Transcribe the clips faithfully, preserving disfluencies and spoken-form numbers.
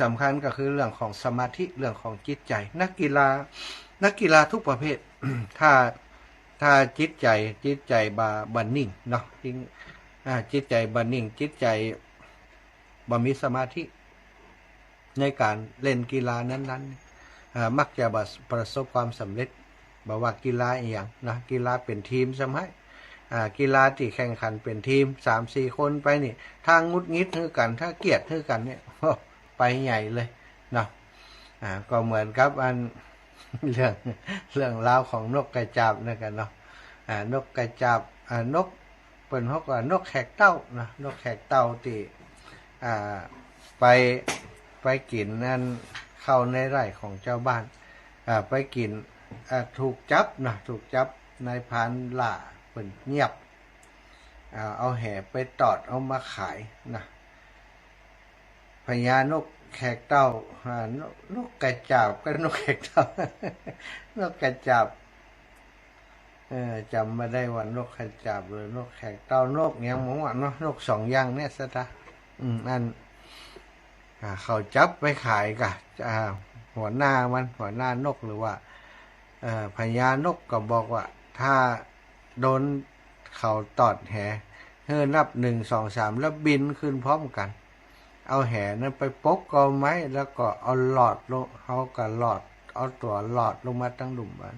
สำคัญก็คือเรื่องของสมาธิ เรื่องของจิตใจ๋ นักกีฬา นักกีฬาทุกประเภท ถ้า ถ้าจิตใจ๋ จิตใจ๋บ่ บ่นิ่งเนาะ จิต อ่า จิตใจ๋บ่นิ่ง จิตใจ๋บ่มีสมาธิ ในก๋านเล่นกีฬานั้นๆ อ่า มักจะบ่ประสบความสำเร็จ บ่ว่ากีฬาอะหยังนะ กีฬาเป๋นทีมซ้ำไฮ้ อ่า กีฬาตี้แข่งขันเป๋นทีม สามสี่คนไปนี่ ถ้าหงุดหงิดหื้อกั๋น ถ้าเกลียดหื้อกั๋นเนี่ย ไปใหญ่เลยเนาะ อ่า ก็เหมือนกับอัน เรื่อง เรื่องราวของนกกระจาบนั่นกั๋นเนาะ อ่า นกกระจาบ อ่า นก เปิ้นฮ้องว่านกแขกเต้านะ นกแขกเต้าตี้ อ่า ไป ไปกิ๋นอันข้าวในไร่ของจาวบ้าน อ่า ไปกิ๋น อ่า ถูกจับนะ ถูกจับ นายพรานหล้าเปิ้นเยียบ อ่า เอาแหไปตอดเอามาขายนะ พญานกแขกเต้า อ่า นก นกกระจาบกับนกแขกเต้า นกกระจาบ เออ จ๋ำบ่ได้ว่านกกระจาบหรือนกแขกเต้า นกหยังบ่ฮู้เนาะ นกสองอย่างเนี่ยซะตะ อืม อัน อ่า เขาจับไปขายก่ะ อ่า หัวหน้ามัน หัวหน้านกหรือว่า เอ่อ พญานกก็บอกว่า ถ้าโดนเขาตอดแห หื้อนับหนึ่ง สอง สาม แล้วบินขึ้นพร้อมกั๋น เอาแหนั้นไปปกกอไม้ แล้วก็เอาหลอดลง เอาก็หลอด เอาตั๋วหลอดลงมาตังลุ่มมัน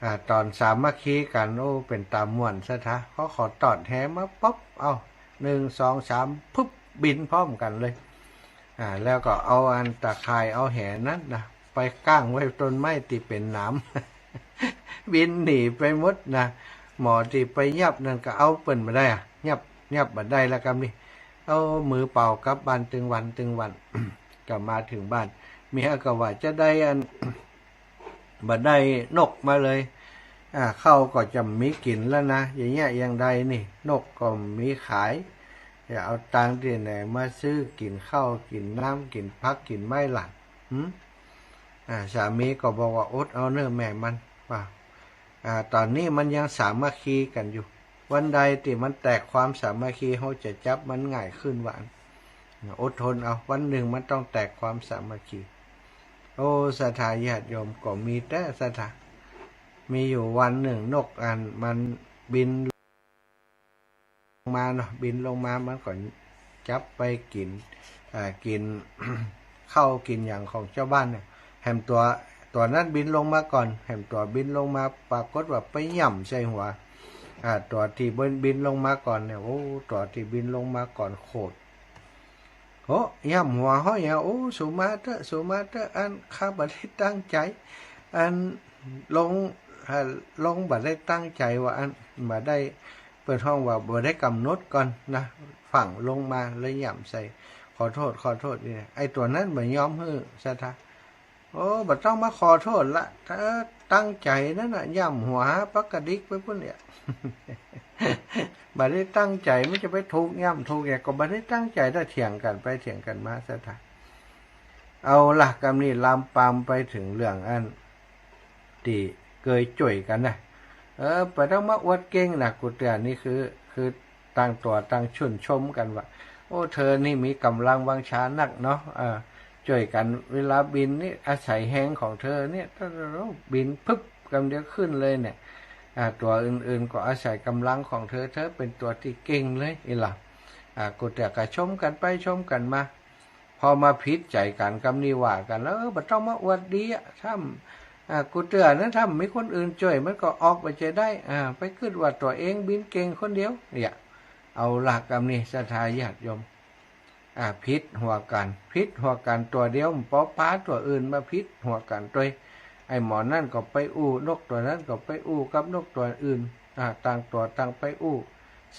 อ่า ต๋อนสามัคคีกั๋น โอ้ เป๋นต๋าม่วนซะตะ เขาขอตอดแหมาปุ๊บ เอ้า หนึ่ง สอง สาม ปุ๊บ บินพร้อมกั๋นเลย อ่า แล้วก็เอาอันตะข่าย เอาแหนั้นนะ ไปก้างไว้ต้นไม้ตี้เป๋นหนาม บินหนีไปหมดนะ หมอตี้ไปยับนั่นก็เอาเปิ้นบ่ได้อะ ยับ ยับบ่ได้แล้วกำนี้ เอามือเปล่ากลับบ้านตึงวันตึงวัน ก็มาเถิงบ้าน เมียก็ว่าจะได้อัน บ่ได้นกมาเลย อ่า ข้าวก็จะมีกิ๋นแล้วนะ อย่างเงี้ยอย่างใดนี่ นกก็มีขาย จะเอาตังค์ตี้ไหนมาซื้อกิ๋นข้าวกิ๋นน้ำกิ๋นผักกิ๋นไม้ล่ะ หึ อ่า สามีก็บอกว่าอดเอาเน่อแม่มัน ว่า อ่า ต๋อนนี้มันยังสามัคคีกั๋นอยู่ วันใดตี้มันแตกความสามัคคี เฮาจะจับมันง่ายขึ้นว่าอั้น อดทนเอา วันหนึ่งมันต้องแตกความสามัคคี โอ้ ศรัทธาญาติโยม ก็มีแต๊ศรัทธา มีอยู่วันหนึ่งนกอันมันบิน มาเนาะ บินลงมา มันก็จับไปกิ๋น อ่า กิ๋น ข้าวกิ๋นหยังของจาวบ้านเนี่ย แหมตั๋ว ตั๋วนั้นบินลงมาก่อน แหมตั๋วบินลงมา ปรากฏว่าไปหย่ำใส่หัว อ่า ตั๋วตี้บิน บินลงมาก่อนเนี่ย โอ้ ตั๋วตี้บินลงมาก่อนโขด โห หย่ำหัวเฮาเนี่ย โอ้ สูมาเต๊อะ สูมาเต๊อะ อันข้าบ่ได้ตั้งใจ๋ อันลง อ่า ลงบ่ได้ตั้งใจ๋ว่าอั้น บ่ได้ เปิ้นฮ้องว่าบ่ได้ก๋ำหนดก่อนนะ ฟั่งลงมาแล้วหย่ำใส่ ขอโต้ษ ขอโต้ษ นี่นะ ไอ้ตั๋วนั้นบ่ยอมหื้อศรัทธา โอ้ บ่ต้องมาขอโต้ษละ ถ้าตั้งใจ๋นั่นน่ะ หย่ำหัวปากกระดิกไปปู๊นเนี่ย บ่ได้ตั้งใจ๋ มันจะไปถูกหย่ำถูกหยัง ก็บ่ได้ตั้งใจ๋ ถ้าเถียงกั๋นไปเถียงกั๋นมาศรัทธา เอาละ กำนี้ลามปามไปเถิงเรื่องอัน ตี้เกยจ้วยกั๋นนะ เออ บ่ต้องมาอวดเก่งนะ กูเตื้อนี่คือ คือต่างตั๋วต่างชื่นชมกั๋นว่า โอ้ เธอนี่มีก๋ำลังวังชานักเนาะ เออ จ้วยกั๋น เวลาบินนี่อาศัยแฮงของเธอเนี่ย บินพึบกำเดียวขึ้นเลยเนี่ย อ่า ตั๋วอื่นๆ ก็อาศัยก๋ำลังของเธอ เธอเป๋นตั๋วตี้เก่งเลย อี้หละ อ่า กูเตื้อก็ชมกั๋นไปชมกั๋นมา พอมาผิดใจ๋กั๋นกำนี้ว่ากั๋นแล้ว เออ บ่ต้องมาอวดดีอะ ถ้า อ่า กูเตื้อนะ ถ้ามีคนอื่นจ้วย มันก็ออกไปจะได้ อ่า ไปกึ๊ดว่าตั๋วเองบินเก่งคนเดียว เนี่ย เอาละ กำนี้ศรัทธาญาติโยม อ่า ผิดหัวกั๋น ผิดหัวกั๋นตั๋วเดียว ปอปาตั๋วอื่นมาผิดหัวกั๋นตวย ไอ้หมอนั่นก็ไปอู้ นกตั๋วนั้นก็ไปอู้กับนกตั๋วอื่น อ่า ต่างตั๋วต่างไปอู้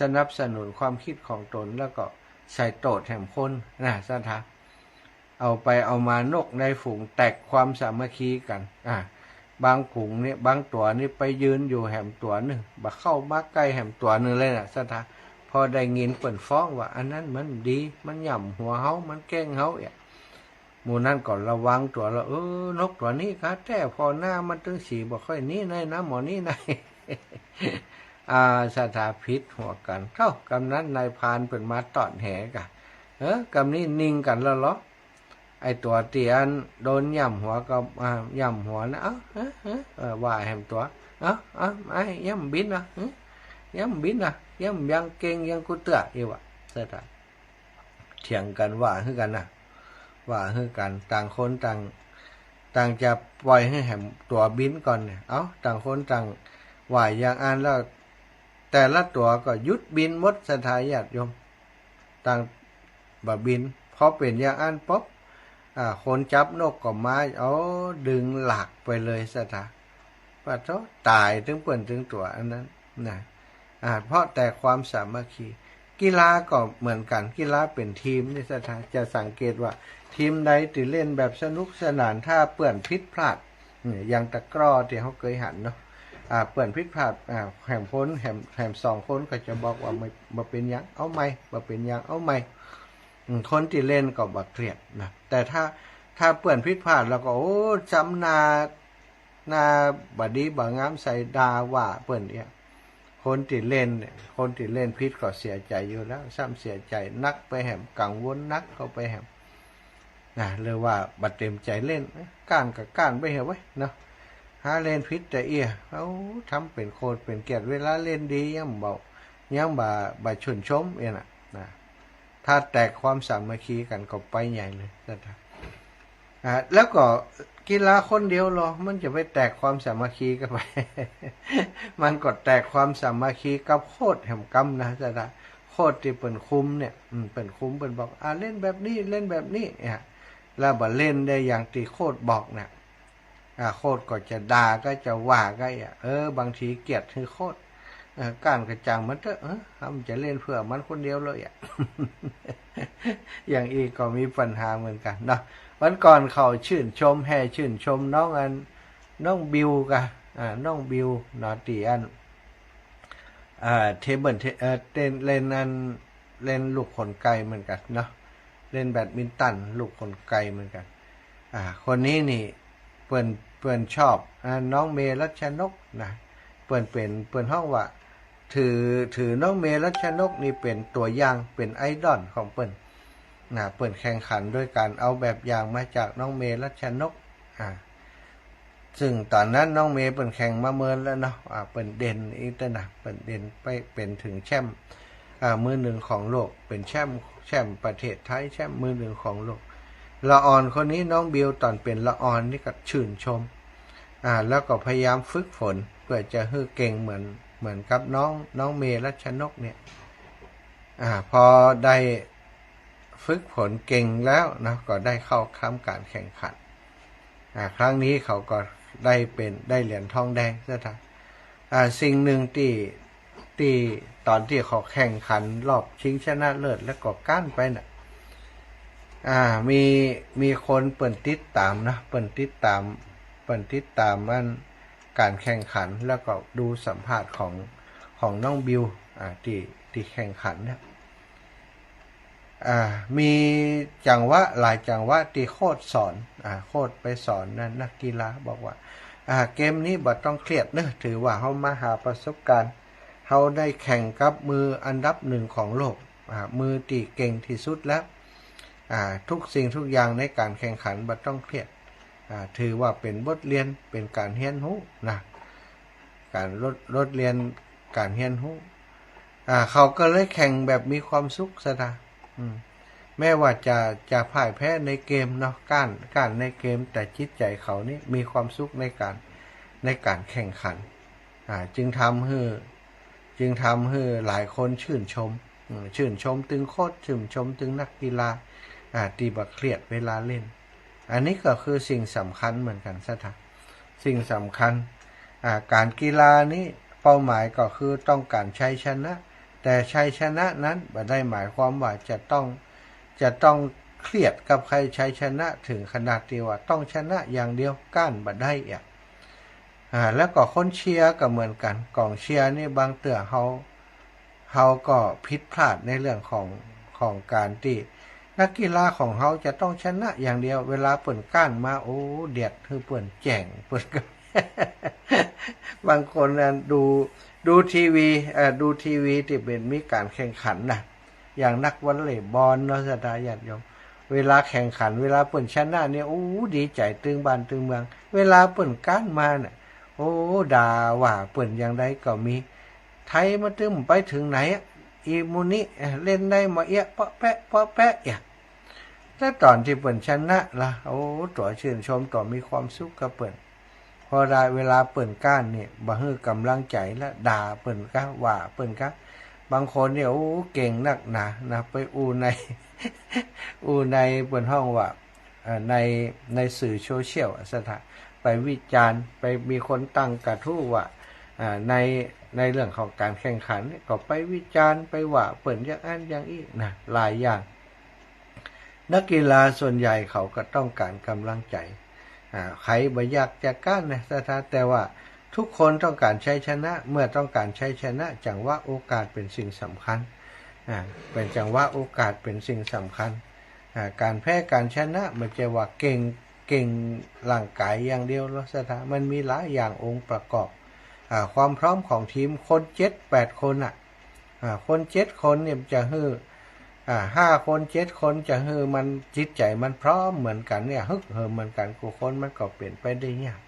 สนับสนุนความคิดของตน แล้วก็ใส่โต้ษแหมคนนะศรัทธา เอาไปเอามานกในฝูงแตกความสามัคคีกั๋น อ่า บางฝูงเนี่ย บางตั๋วนี่ไปยืนอยู่แหมตั๋วนึ่ง บ่เข้ามาใก้แหมตั๋วนึ่งเลยนะศรัทธา พอได้ยินเปิ้นฟ้องว่า อันนั้นมันดี มันหย่ำหัวเฮา มันแกล้งเฮาเนี่ย หมู่นั้นก็ระวังตั๋วแล้ว เออ นกตั๋วนี้ค่ะ แต่ผ่อหน้ามันตึงสีบ่ค่อยนี้ในนะ หมอนี้ใน อ่า ศรัทธาผิดหัวกั๋น เท่ากำนั้นนายพรานเปิ้นมาตอดแหก่ะ เออ กำนี้นิ่งกั๋นแล้วเหรอ ไอ้ตั๋วตี้อันโดนย่ำหัวก็ อ่า ย่ำหัวนะ เอ้า เอ้า เอ้า เออ ว่าแหมตั๋ว เอ้า เอ้า ไอ้ เยียะบ่บินนะ หึ เยียะบ่บินนะ เยียะบ่ยังเก่งยังกูเตื้อ อี้วะ เสร็จละ เถียงกั๋นว่าหื้อกั๋นนะ ว่าหื้อกั๋น ต่างคนต่าง ต่างจะป่อยหื้อแหมตั๋วบินก่อนเนี่ย เอ้า ต่างคนต่างว่าอย่างอั้นแล้ว แต่ละตั๋วก็หยุดบินหมด ศรัทธาญาติโยม ต่างบ่บิน พอเป๋นอย่างอั้นปุ๊บ อ่า คนจับนกก็มา เอา ดึงหลากไปเลย ศรัทธา ปะโถ ต๋ายตึงเปิ้นตึงตั๋วอันนั้นนะ อ่า เพราะแตกความสามัคคี กีฬาก็เหมือนกั๋น กีฬาเป๋นทีมนี่ ศรัทธา จะสังเกตว่าทีมใดตี้เล่นแบบสนุกสนาน ถ้าเปื้อนผิดพลาด เนี่ย อย่างตะกร้อตี้เฮาเกยหันเนาะ อ่า เปื้อนผิดพลาด อ่า แหมคน แหม แหมสองคนก็จะบอกว่า บ่ บ่เป๋นหยัง เอาใหม่ บ่เป๋นหยัง เอาใหม่ อืม คนตี้เล่นก็บ่เครียดนะ แต่ถ้า ถ้าเปื้อนผิดพลาดแล้วก็ โอ้ ซ้ำหน้า หน้าบ่ดีบ่งามใส่ ด่าว่าเปิ้นเนี่ย คนตี้เล่นเนี่ย คนตี้เล่นผิดก็เสียใจ๋อยู่แล้ว ซ้ำเสียใจ๋หนักไปแหม กังวลหนักเข้าไปแหม นะ หรือว่าบ่เต็มใจ๋เล่น ก้านก็ก้านไปเหอะเว้ยเนาะ หาเล่นผิดแต่เอี้ย เอ้า ทำเป๋นโขดเป๋นเกียรติ เวลาเล่นดียังบ่ ยังบ่ บ่ชื่นชมเอี้ยนะ นะ ถ้าแตกความสามัคคีกั๋นก็ไปใหญ่เลย ศรัทธา อ่า แล้วก็กีฬาคนเดียวลอ มันจะไปแตกความสามัคคีกั๋นไป มันก็แตกความสามัคคีกับโค้ชแหมกำนะ ศรัทธา โค้ชตี้เปิ้นคุมเนี่ย อืม เปิ้นคุม เปิ้นบอก อ่า เล่นแบบนี้ เล่นแบบนี้ เนี่ย แล้วบ่เล่นได้อย่างตี้โค้ชบอกเนี่ย อ่า โค้ชก็จะด่า ก็จะว่า ก็ อ่ะ เออ บางทีเกลียดหื้อโค้ช เออ ก้านก็จ้างมันเต๊อะ เออ มันจะเล่นเปื้อมันคนเดียวเลยอ่ะ อย่างอี้ก็มีปัญหาเหมือนกั๋นเนาะ วันก่อนเขาชื่นชม แห่ชื่นชมน้องอัน น้องบิวกะ อ่า น้องบิวเนาะ ตี้อัน อ่า เทเบิลเท- เอ่อ เต้น เล่นอัน เล่นลูกขนไกเหมือนกั๋นเนาะ เล่นแบดมินตันลูกขนไกเหมือนกั๋น อ่า คนนี้นี่ เปิ้น เปิ้นชอบ อ่า น้องเมย์รัชนกนะ เปิ้นเป๋น เปิ้นฮ้องว่า ถือ ถือน้องเมย์รัชนกนี่เป๋นตั๋วอย่าง เป๋นไอดอลของเปิ้นนะ เปิ้นแข่งขันโดยก๋านเอาแบบอย่างมาจากน้องเมย์รัชนก อ่า ซึ่งต๋อนนั้นน้องเมย์เปิ้นแข่งมาเมินแล้วเนาะ อ่า เปิ้นเด่นอีกแล้วนะ เปิ้นเด่นไปเป๋นเถิงแชมป์ อ่า มือหนึ่งของโลก เป๋นแชมป์ แชมป์ประเทศไทย แชมป์มือหนึ่งของโลก ละอ่อนคนนี้น้องบิวต๋อนเป๋นละอ่อนนี่ก็ชื่นชม อ่า แล้วก็พยายามฝึกฝนเปื้อจะหื้อเก่งเหมือน เหมือนกับน้อง น้องเมย์รัชนกเนี่ย อ่า พอได้ฝึกฝนเก่งแล้วเนาะ ก็ได้เข้าร่วมก๋านแข่งขัน อ่า ครั้งนี้เขาก็ได้เป๋น ได้เหรียญทองแดง ศรัทธา อ่า สิ่งหนึ่งตี้ ตี้ต๋อนตี้เขาแข่งขันรอบชิงชนะเลิศแล้วก็ก้านไปน่ะ อ่า มี มีคนเปิ้นติดต๋ามเนาะ เปิ้นติดต๋าม เปิ้นติดต๋ามอันก๋านแข่งขัน แล้วก็ดูสัมภาษณ์ของ ของน้องบิว อ่า ตี้ ตี้แข่งขันเนี่ย อ่า มีจังหวะ หลายจังหวะตี้โค้ชสอน อ่า โค้ชไปสอนนัก นักกีฬา บอกว่า อ่า เกมนี้บ่ต้องเครียดเนาะ ถือว่าเฮามาหาประสบการณ์ เฮาได้แข่งกับมืออันดับหนึ่งของโลก อ่า มือตี้เก่งตี้สุดแล้ว อ่า ทุกสิ่งทุกอย่างในก๋านแข่งขันบ่ต้องเครียด อ่า ถือว่าเป๋นบทเรียน เป๋นก๋านเฮียนฮู้นะ ก๋าน บท บทเรียนก๋านเฮียนฮู้ อ่า เขาก็เลยแข่งแบบมีความสุข ศรัทธา อืม แม้ว่าจะ จะพ่ายแพ้ในเกมเนาะ ก้าน ก้านในเกม แต่จิตใจ๋เขานี่มีความสุขในก๋าน ในก๋านแข่งขัน อ่า จึงทำหื้อ จึงทำหื้อหลายคนชื่นชม อืม ชื่นชมตึงโค้ช ชื่นชมตึงนักกีฬา อ่า ตี้บ่เครียดเวลาเล่น อันนี้ก็คือสิ่งสำคัญเหมือนกั๋น ศรัทธา สิ่งสำคัญ อ่า ก๋านกีฬานี้เป้าหมายก็คือต้องก๋านชัยชนะ แต่ชัยชนะนั้นบ่ได้หมายความว่าจะต้อง จะต้องเครียดกับใคร ชัยชนะเถิงขนาดตี้ว่าต้องชนะอย่างเดียว ก้านบ่ได้อ่ะ อ่า แล้วก็คนเชียร์ก็เหมือนกั๋น ก๋องเชียร์นี่บางเตื้อเฮา เฮาก็ผิดพลาดในเรื่องของ ของก๋านตี้นักกีฬาของเฮาจะต้องชนะอย่างเดียว เวลาเปิ้นก้านมา โอ้ เดียดหื้อเปิ้นแจ้ง เปิ้นก็ บางคนน่ะดู ดูทีวี เอ่อ ดูทีวีตี้เปิ้นมีก๋านแข่งขันน่ะ อย่างนักวอลเลย์บอลเนาะ ศรัทธาญาติโยม เวลาแข่งขัน เวลาเปิ้นชนะเนี่ย โอ้ ดีใจ๋ตึงบ้านตึงเมือง เวลาเปิ้นก๊านมาเนี่ย โอ้ ด่าว่าเปิ้นอย่างใดก็มี ไทยมาตึงไปเถิงไหนอะ อีหมู่นี้ เอ่อ เล่นได้บ่เอี้ย เปาะแปะ เปาะแปะ เอี้ย แต่ต๋อนตี้เปิ้นชนะละ โอ้ ตั๋วชื่นชม ตั๋วมีความสุขกับเปิ้น พอได้เวลาเปิ้นก๊านนี่ บ่หื้อก๋ำลังใจ๋ละ ด่าเปิ้นก้า ว่าเปิ้นก้า บางคนเนี่ย โอ้ เก่งนักหนานะ ไปอู้ใน อู้ใน เปิ้นฮ้องว่า เอ่อ ใน ในสื่อโซเชียลอะ ศรัทธา ไปวิจารณ์ ไปมีคนตั้งกระทู้ว่า อ่า ใน ในเรื่องของก๋านแข่งขันเนี่ย ก็ไปวิจารณ์ ไปว่าเปิ้นอย่างอั้นอย่างอี้นะ หลายอย่าง นักกีฬาส่วนใหญ่เขาก็ต้องก๋านก๋ำลังใจ๋ อ่า ใผบ่อยากจะก๊านนะ ศรัทธา แต่ว่าทุกคนต้องก๋านชัยชนะ เมื่อต้องก๋านชัยชนะ จังหวะโอกาสเป๋นสิ่งสำคัญ อ่า เป๋นจังหวะโอกาสเป๋นสิ่งสำคัญ อ่า ก๋านแพ้ก๋านชนะ บ่ใจ้ว่าเก่ง เก่งร่างก๋ายอย่างเดียวหรอก ศรัทธา มันมีหลายอย่างองค์ประกอบ อ่า ความพร้อมของทีม คนเจ็ดแปดคนน่ะ อ่า คนเจ็ดคนเนี่ยจะหื้อ อ่า ห้าคนเจ็ดคนจะหื้อมันจิตใจ๋มันพร้อมเหมือนกั๋นเนี่ย ฮึกเหิมเหมือนกั๋นกู้คน มันก็เป๋นไปได้ยาก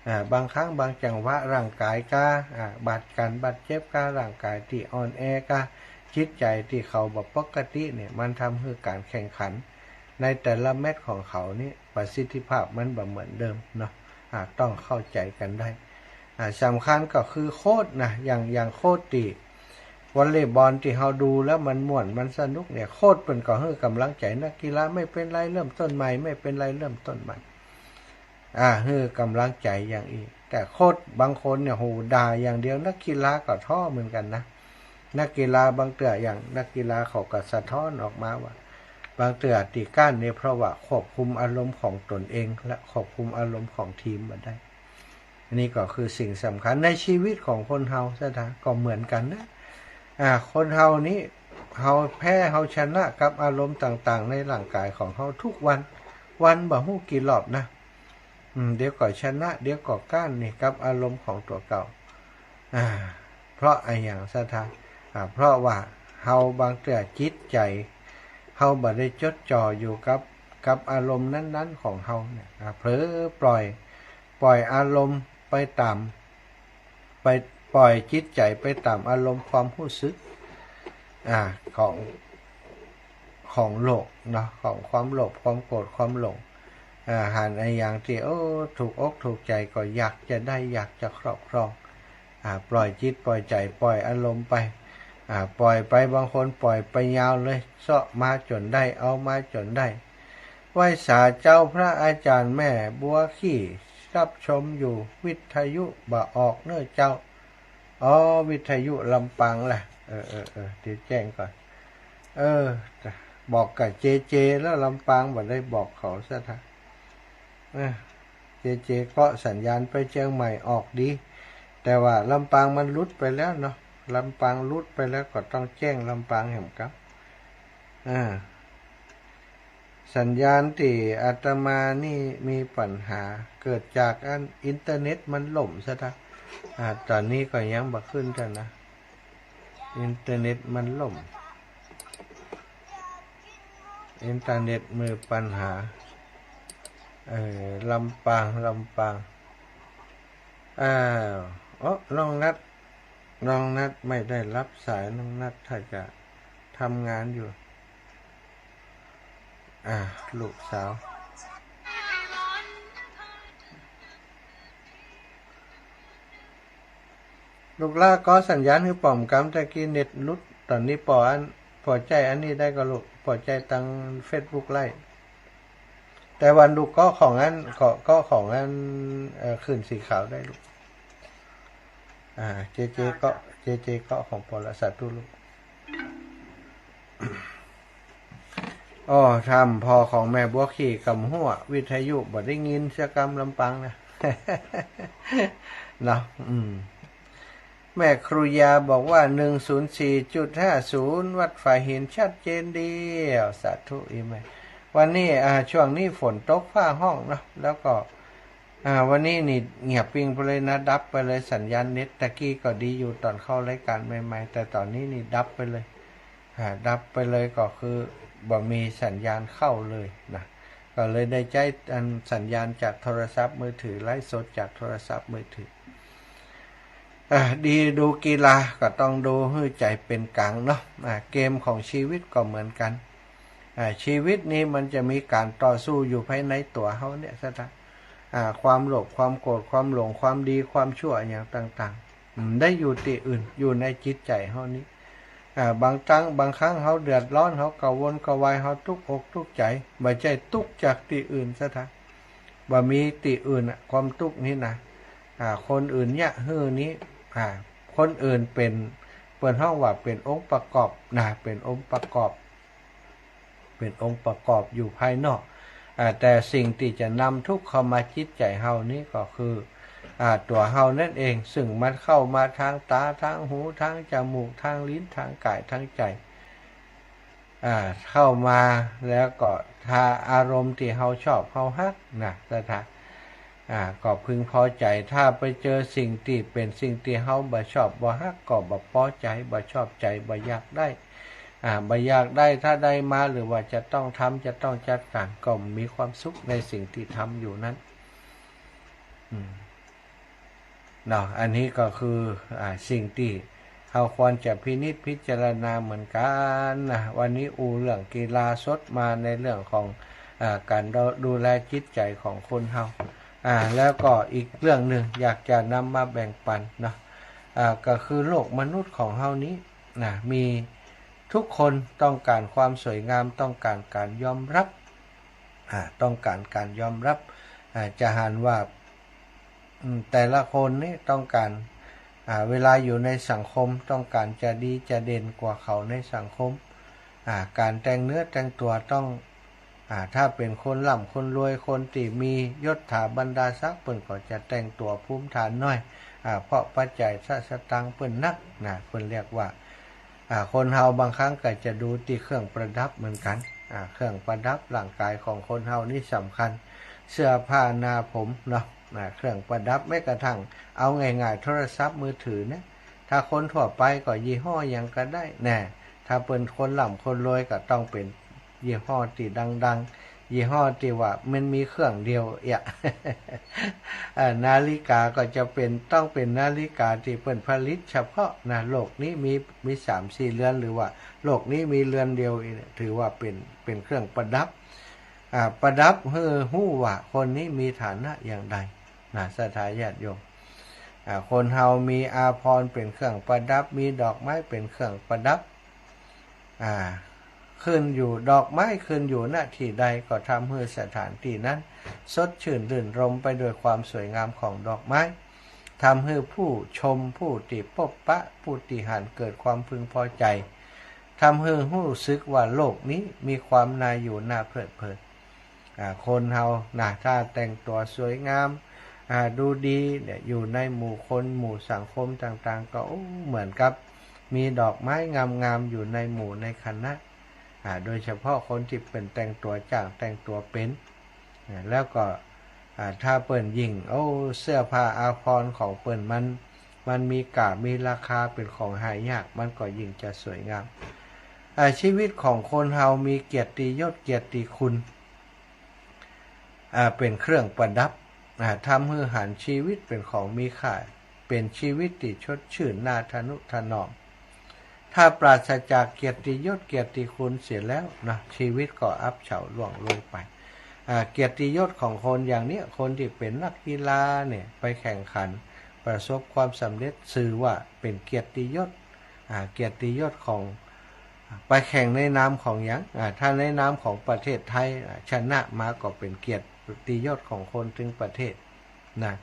อ่า บางครั้งบางจังหวะร่างก๋ายก้า อ่า บาดกั๋นบาดเจ็บก้า ร่างก๋ายตี้อ่อนแอก้า จิตใจ๋ตี้เขาบ่ปกติเนี่ย มันทำหื้อก๋านแข่งขันในแต่ละแมตช์ของเขานี่ ประสิทธิภาพมันบ่เหมือนเดิมเนาะ อ่า ต้องเข้าใจ๋กั๋นได้ อ่า สำคัญก็คือโค้ชนะ อย่าง อย่างโค้ชตี้วอลเลย์บอลตี้เฮาดูแล้วมันม่วนมันสนุกเนี่ย โค้ชเปิ้นก็หื้อก๋ำลังใจ๋นักกีฬา ไม่เป็นไร เริ่มต้นใหม่ ไม่เป็นไร เริ่มต้นใหม่ อ่า หื้อก๋ำลังใจ๋อย่างอี้ แต่โค้ชบางคนเนี่ย โห ด่าอย่างเดียว นักกีฬาก็ท้อเหมือนกั๋นนะ นักกีฬาบางเตื้อ อย่างนักกีฬาเขาก็สะท้อนออกมาว่า บางเตื้อตี้ก๊านเนี่ย เพราะว่าควบคุมอารมณ์ของตนเอง และควบคุมอารมณ์ของทีมบ่ได้ อันนี้ก็คือสิ่งสำคัญในชีวิตของคนเฮา ศรัทธา ก็เหมือนกั๋นนะ อ่า คนเฮานี้ เฮาแพ้เฮาชนะกับอารมณ์ต่างๆ ในร่างก๋ายของเฮาทุกวัน วันบ่ฮู้กี่รอบนะ อืม เดี๋ยวก็ชนะ เดี๋ยวก็ก๊านนี่ กับอารมณ์ของตั๋วเก่า อ่า เพราะอะหยัง ศรัทธา อ่า เพราะว่าเฮาบางเตื้อจิตใจ๋ เฮาบ่ได้จดจ่ออยู่กับ กับอารมณ์นั้นๆ ของเฮาเนี่ย อ่า เผลอปล่อย ปล่อยอารมณ์ไปต๋าม ไปปล่อยจิตใจ๋ไปต๋ามอารมณ์ความฮู้สึก อ่า ของ ของโลกเนาะ ของความโลภ ความโกรธ ความหลง อ่า หันอะหยังตี้ โอ้ ถูกอกถูกใจ๋ก็อยากจะได้ อยากจะครอบครอง อ่า ปล่อยจิตปล่อยใจ๋ ปล่อยอารมณ์ไป อ่า ปล่อยไป บางคนปล่อยไปยาวเลย เซาะมาจ๋นได้ เอามาจ๋นได้ ไหว้สาเจ้า พระอาจ๋ารย์แม่บัวขี่ ฮับชมอยู่ วิทยุบ่ออกเน่อเจ้า อ๋อ วิทยุลำปางล่ะ เออ เออ เออ เดี๋ยวแจ้งก่อน เออ บอกกับเจเจแล้ว ลำปางบ่ได้บอกเขา ศรัทธา เออ เจเจ เกาะสัญญาณไปเจียงใหม่ออกดี แต่ว่าลำปางมันหลุดไปแล้วเนาะ ลำปางหลุดไปแล้วก็ต้องแจ้งลำปางแหมครับ อ่า สัญญาณตี้อาตมานี่มีปัญหา เกิดจากอันอินเทอร์เน็ตมันล่ม ศรัทธา อ่า ต๋อนนี้ก็ยังบ่ขึ้นเตื้อนะ อินเทอร์เน็ตมันล่ม อินเทอร์เน็ตมีปัญหา เออ ลำปาง ลำปาง อ้าว โอ้ น้องนัท น้องนัทไม่ได้รับสาย น้องนัทถ้าจะทำงานอยู่ อ่า ลูกสาว ลูกหล้าเกาะสัญญาณหื้อป๋อมกำ ตะกี้เน็ตหลุด ต๋อนนี้ปออัน ปอใจ๊อันนี้ได้ก่อลูก ปอใจ๊ตังเฟซบุ๊กไลฟ์ แต่วันลูกเกาะของอัน เกาะ เกาะของอัน เอ่อ คลื่นสีขาวได้ลูก อ่า เจเจเกาะ เจเจเกาะของปอละ สาธุลูก อ้อ ถ้ำพ่อของแม่บัวขี่กำหัว วิทยุบ่ได้ยินสักกำ ลำปางนะ เนาะ อืม แม่ครูยาบอกว่า หนึ่งศูนย์สี่จุดห้าศูนย์ วัดฝายหิน ชัดเจนดี สาธุอีแม่ วันนี้ อ่า ช่วงนี้ฝนตกฟ้าฮ้องเนาะ แล้วก็ อ่า วันนี้นี่เงียบปิ้งไปเลยนะ ดับไปเลย สัญญาณเน็ต ตะกี้ก็ดีอยู่ต๋อนเข้ารายการใหม่ๆ แต่ต๋อนนี้นี่ดับไปเลย อ่า ดับไปเลยก็คือ บ่มีสัญญาณเข้าเลยนะ ก็เลยได้ใจ๊อันสัญญาณจากโทรศัพท์มือถือ ไลฟ์สดจากโทรศัพท์มือถือ อ่า ดี ดูกีฬาก็ต้องดูหื้อใจ๋เป๋นก๋างเนาะ อ่า เกมของชีวิตก็เหมือนกั๋น อ่า ชีวิตนี้มันจะมีก๋านต่อสู้อยู่ภายในตั๋วเฮาเนี่ย ศรัทธา อ่า ความโลภ ความโกรธ ความหลง ความดี ความชั่วอะหยังต่างๆ อืม ได้อยู่ตี้อื่น อยู่ในจิตใจ๋เฮานี้ อ่า บางครั้ง บางครั้งเฮาเดือดร้อน เฮากังวลกระวาย เฮาตุ๊กอกตุ๊กใจ๋ บ่ใจ้ตุ๊กจากตี้อื่น ศรัทธา บ่มีตี้อื่นอะ ความตุ๊กนี่นะ อ่า คนอื่นเยียะหื้อนี้ อ่า คนอื่นเป๋น เปิ้นฮ้องว่าเป๋นองค์ประกอบนะ เป๋นองค์ประกอบ เป๋นองค์ประกอบอยู่ภายนอก อ่า แต่สิ่งตี้จะนำทุกข์เข้ามาจิตใจ๋เฮานี้ก็คือ อ่า ตั๋วเฮานั้นเอง ซึ่งมันเข้ามาตางต๋า ตางหู ตางจมูก ตางลิ้น ตางก๋าย ตางใจ๋ อ่า เข้ามาแล้วก็ถ้าอารมณ์ตี้เฮาชอบเฮาฮักนะ ศรัทธา อ่า ก็พึงพอใจ๋ ถ้าไปเจอสิ่งตี้เป๋นสิ่งตี้เฮาบ่ชอบบ่ฮัก ก็บ่ปอใจ๋ บ่ชอบใจ๋ บ่อยากได้ อ่า บ่อยากได้ ถ้าได้มาหรือว่าจะต้องทำ จะต้องจัดก๋าน ก็มีความสุขในสิ่งตี้ทำอยู่นั้น อืม เนาะ อันนี้ก็คือ อ่า สิ่งตี้เฮาควรจะพินิจพิจารณาเหมือนกั๋นนะ วันนี้อู้เรื่องกีฬาสดมาในเรื่องของ อ่า ก๋านดู ดูแลจิตใจ๋ของคนเฮา อ่า แล้วก็อีกเรื่องนึ่งอยากจะนำมาแบ่งปั๋นเนาะ อ่า ก็คือโลกมนุษย์ของเฮานี้นะ มีทุกคนต้องก๋านความสวยงาม ต้องก๋านก๋านยอมรับ อ่า ต้องก๋านก๋านยอมรับ อ่า จะหันว่า อืม แต่ละคนนี้ต้องก๋าน อ่า เวลาอยู่ในสังคมต้องก๋านจะดีจะเด่นกว่าเขาในสังคม อ่า ก๋านแต่งเนื้อแต่งตั๋วต้อง อ่า ถ้าเป๋นคนร่ำคนรวย คนตี้มียศถาบรรดาศักดิ์ เปิ้นก็จะแต่งตั๋วภูมิฐานหน้อย อ่า เพราะปัจจัยสตางค์เปิ้นนักนะ เปิ้นเรียกว่า อ่า คนเฮาบางครั้งก็จะดูตี้เครื่องประดับเหมือนกั๋น อ่า เครื่องประดับร่างก๋ายของคนเฮานี่สำคัญ เสื้อผ้าหน้าผมเนาะ อ่า เครื่องประดับ แม้กระทั่งเอาง่ายๆ โทรศัพท์มือถือเนี่ย ถ้าคนทั่วไปก็ยี่ห้อหยังก็ได้แน่ ถ้าเปิ้นคนร่ำคนรวยก็ต้องเป๋นยี่ห้อตี้ดังๆ ยี่ห้อตี้ว่ามันมีเครื่องเดียวเอี้ย อ่า นาฬิกาก็จะเป๋น ต้องเป๋นนาฬิกาตี้เปิ้นผลิตเฉพาะนะ โลกนี้มี มีสามสี่เรือน หรือว่าโลกนี้มีเรือนเดียว ถือว่าเป๋น เป๋นเครื่องประดับ อ่า ประดับหื้อฮู้ว่าคนนี้มีฐานะอย่างใดนะ ศรัทธาญาติโยม อ่า คนเฮามีอาภรณ์เป๋นเครื่องประดับ มีดอกไม้เป๋นเครื่องประดับ อ่า ขึ้นอยู่ ดอกไม้ขึ้นอยู่ ณ ตี้ใดก็ทำหื้อสถานตี้นั้นสดชื่นรื่นรมย์ไปด้วยความสวยงามของดอกไม้ ทำหื้อผู้ชม ผู้ตี้ปะปะ ผู้ตี้หันเกิดความพึงพอใจ๋ ทำหื้อฮู้สึกว่าโลกนี้มีความน่าอยู่น่าเพลิดเพลิน อ่า คนเฮานะ ถ้าแต่งตั๋วสวยงาม อ่า ดูดีเนี่ย อยู่ในหมู่คนหมู่สังคมต่างๆ ก็ โอ้ เหมือนกับมีดอกไม้งามๆ อยู่ในหมู่ในคณะ อ่า โดยเฉพาะคนตี้เปิ้นแต่งตั๋วจ้าง แต่งตั๋วเป๋น อ่า แล้วก็ อ่า ถ้าเปิ้นยิ่ง โอ้ เสื้อผ้าอาภรณ์ของเปิ้นมัน มันมีค่า มีราคา เป๋นของหายาก มันก็ยิ่งจะสวยงาม อ่า ชีวิตของคนเฮามีเกียรติยศ เกียรติคุณ อ่า เป๋นเครื่องประดับ อ่า ทำหื้อหันชีวิตเป๋นของมีค่า เป๋นชีวิตตี้สดชื่นน่าทะนุถนอม ถ้าปราศจากเกียรติยศเกียรติคุณเสียแล้วนะ ชีวิตก็อับเฉาล่วงโรยไป อ่า เกียรติยศของคนอย่างเนี้ย คนตี้เป๋นนักกีฬาเนี่ย ไปแข่งขันประสบความสำเร็จ ถือว่าเป๋นเกียรติยศ อ่า เกียรติยศของ ไปแข่งในนามของหยัง อ่า ถ้าในนามของประเทศไทย อ่า ชนะมาก็เป๋นเกียรติยศของคนตึงประเทศนะ